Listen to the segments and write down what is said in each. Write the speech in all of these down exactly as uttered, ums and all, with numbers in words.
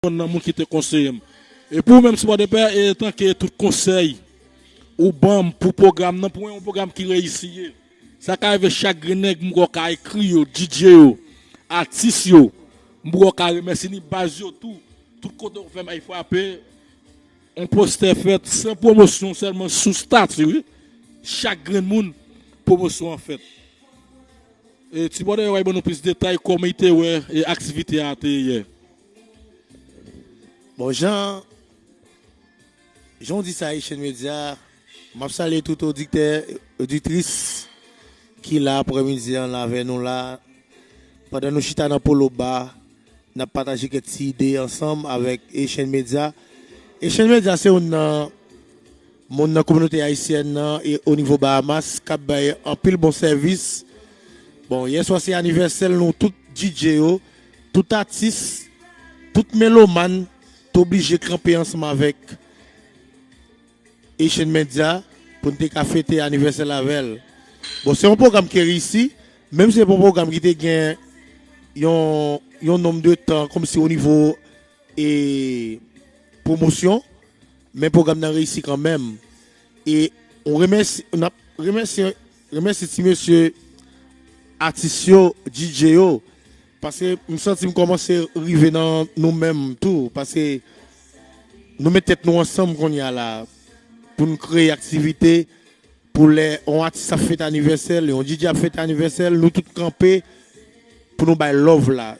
Yon nan moun ki te konseye m. E pou ou menm, Sipò de Pè, e tanke tout konsèy ou ban m pou pwogram nan, pou mwen, yon pwogram ki reyisi ye. Sa ka rive chak grenn nèg m kwè ka ekri yo, D J yo, atis yo, m kwè ka remèsye ni baz yo tou. Tout kote ou fè m ay frape, yon postè fèt san pwomosyon, sèlman sou stati, wi. Chak grenn moun, pwomosyon an fèt. E, Tibòdè yo va ban nou plis detay kòman i te wè e aktivite a te ye yè. Bon, jan, jan w di sa, Haitian Media, m ap salye tout oditè, oditris ki la aprèmidi an la avè nou la. Pandan nou chita nan Polo Bar, n ap pataje kèk ti ide ansanm avèk Haitian Media. Haitian Media se youn nan moun nan kominote ayisyèn nan e o nivo Bahamas k ap bay anpil bon sèvis. Bon, yèswa se anivèsè l, nou tout D J yo, tout atis, tout melomàn te oblije kanpe ansanm avèk Haitian Media pou n te ka fete anivèsè l avè l. Bon, se yon pwogram ki reyisi, menm si se pa yon pwogram ki te gen yon, yon nonm de tan kòmsi o nivo e pwomosyon, men pwogram nan reyisi kanmenm. E on remèsye, n ap remèsye, remèsye ti mesye atis yo, D J yo, paske m santi m kòmanse rive nan nou menm tou, paske nou met tèt nou ansanm kounye a la pou n kreye aktivite pou lè yon atis ap fete anivèsè l, yon D J ap fete anivèsè l, nou tout kanpe pou nou bay love la.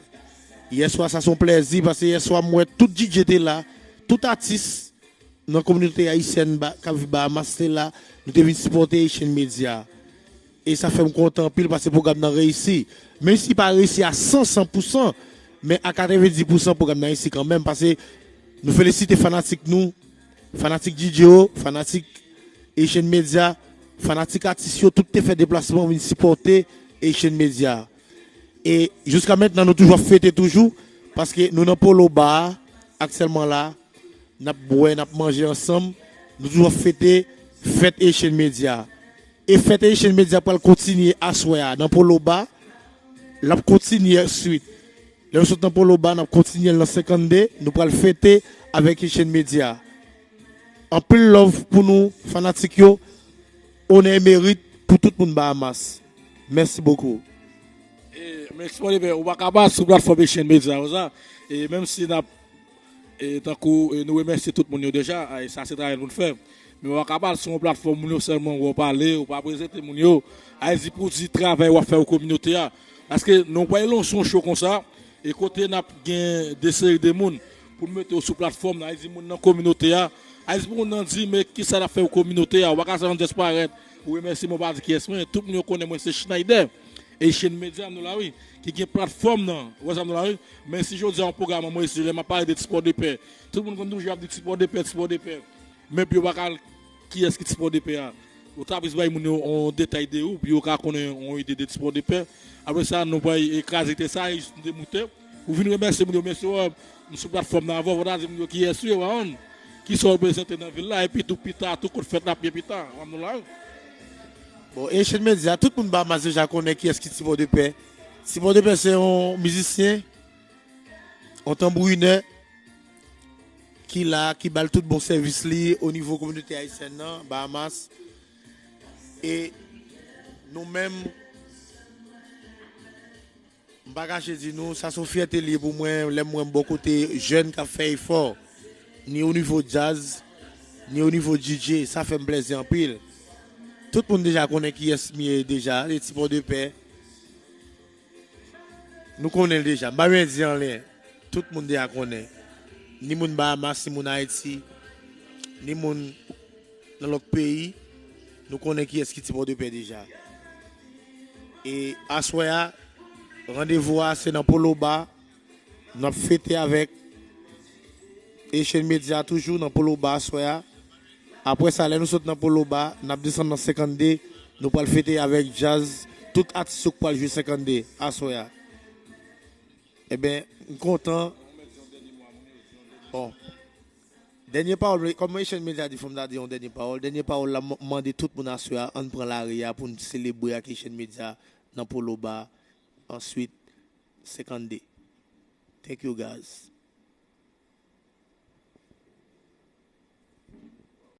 Yèswa sa se yon plèzi, paske yèswa m wè tout D J te la, tout atis nan kominote ayisyèn ba, k ap viv Bahamas te la, nou te vin sipòte Haitian Media. E sa fè m kontan anpil paske pwogram nan reyisi. Menm si li pa reyisi a san, san pou san, men a katrevenndis pou san pwogram nan reyisi kanmenm, paske nou felisite fanatik nou, fanatik D J yo, fanatik Haitian Media, fanatik atis yo, tout te fè deplasman vin sipòte Haitian Media. E jiska mentnan nou toujou ap fete toujou, paske nou nan Polo Bar aktyèlman la, n ap bwè, n ap manje ansanm, nou toujou ap fete fèt Haitian Media. E fèt Haitian Media pral kontinye aswè a nan Polo Bar, l ap kontinye answit. Lè nou sot nan Polo Bar, n ap kontinye l nan senkannde, nou pral fete avèk Haitian Media. Anpil love pou nou, fanatik yo, onè e merit pou tout moun Bahamas. Mèsi bokou. E, men Sipò de Pè, ou pa ka bat sou platfòm Haitian Media konsa. E menm si n ap, e, tankou, e, nou remèsye tout moun yo deja, e, sa se travay nou pou n fè. Men ou pa ka bat sou yon platfòm moun yo sèlman wè w pale, ou pa prezante moun yo. Sa vle di pou di travay w ap fè pou kominote a. Paske nou pa yon show konsa, e kote n ap gen de seri de moun pou n mete yo sou platfòm nan, sa vle di moun nan kominote a. Sa vle di pou moun nan di, men kisa n ap fè pou kominote a. Ou pa ka sèlman just parèt, ou remèsye mwen, ou pa di kiyès mwen. Tout moun yo konnen mwen se Schneider. Haitian Media, m nou la wi, ki gen platfòm nan, ou wè sa m nou la wi. Men si jodi a yon pwogram an mwen, si lè m ap pale de Ti Pòdepè, tout moun konn toujou ap di Ti Pòdepè, Ti Pòdepè. Men pou yo pa ka kiyès ki Ti Pòdepè a. Ou ta plis bay moun yo yon detay de ou, pou yo ka konnen yon ide de Ti Pòdepè. Apre sa, nou pral kraze te sa, e jis nou demoute. Ou vin remèsye moun yo, mesye, m sou platfòm nan avè w, fò w ta di moun yo kiyès ou ye, w konprann? Kisa w reprezante nan vil la, epi tou pita, tou kote fèt la ap ye pita, w konprann la wi. Bon, Haitian Media, tout moun Bahamas deja konnen kiyès ki Ti Pòdepè. Ti Pòdepè se yon mizisyen, yon tanbourinè ki la, ki ba l tout bon sèvis li o nivo kominote ayisyèn nan, Bahamas. E nou menm, m pa kache di nou, sa se yon fyète li ye pou mwen, lè m wè m bò kote jèn k ap fè efò, ni o nivo djaz, ni o nivo D J, sa fè m plèzi anpil. Tout moun deja konnen kiyès m ye deja, se Ti Pòdepè. Nou konnen l deja, m pa bezwen di anyen. Tout moun deja konnen. Ni moun Bahamas, ni moun Ayiti, ni moun nan lòt peyi, nou konnen kiyès ki Ti Pòdepè deja. E aswè a, randevou a se nan Polo Bar. N ap fete avèk Haitian Media toujou nan Polo Bar aswè a. Apre sa, lè nou sot nan Polo Bar, n ap desann nan senkannde, nou pral fete avèk djaz, tout atis yo k pral jwe senkannde aswè a. Ebyen, m kontan. Bon. Dènye pawòl, kòm Haitian Media di, fò m ta di yon dènye pawòl. Dènye pawòl la, m mande tout moun aswè a, ann pran lari a pou n selebre ak Haitian Media nan Polo Bar, answit senkannde. Thank you, guys.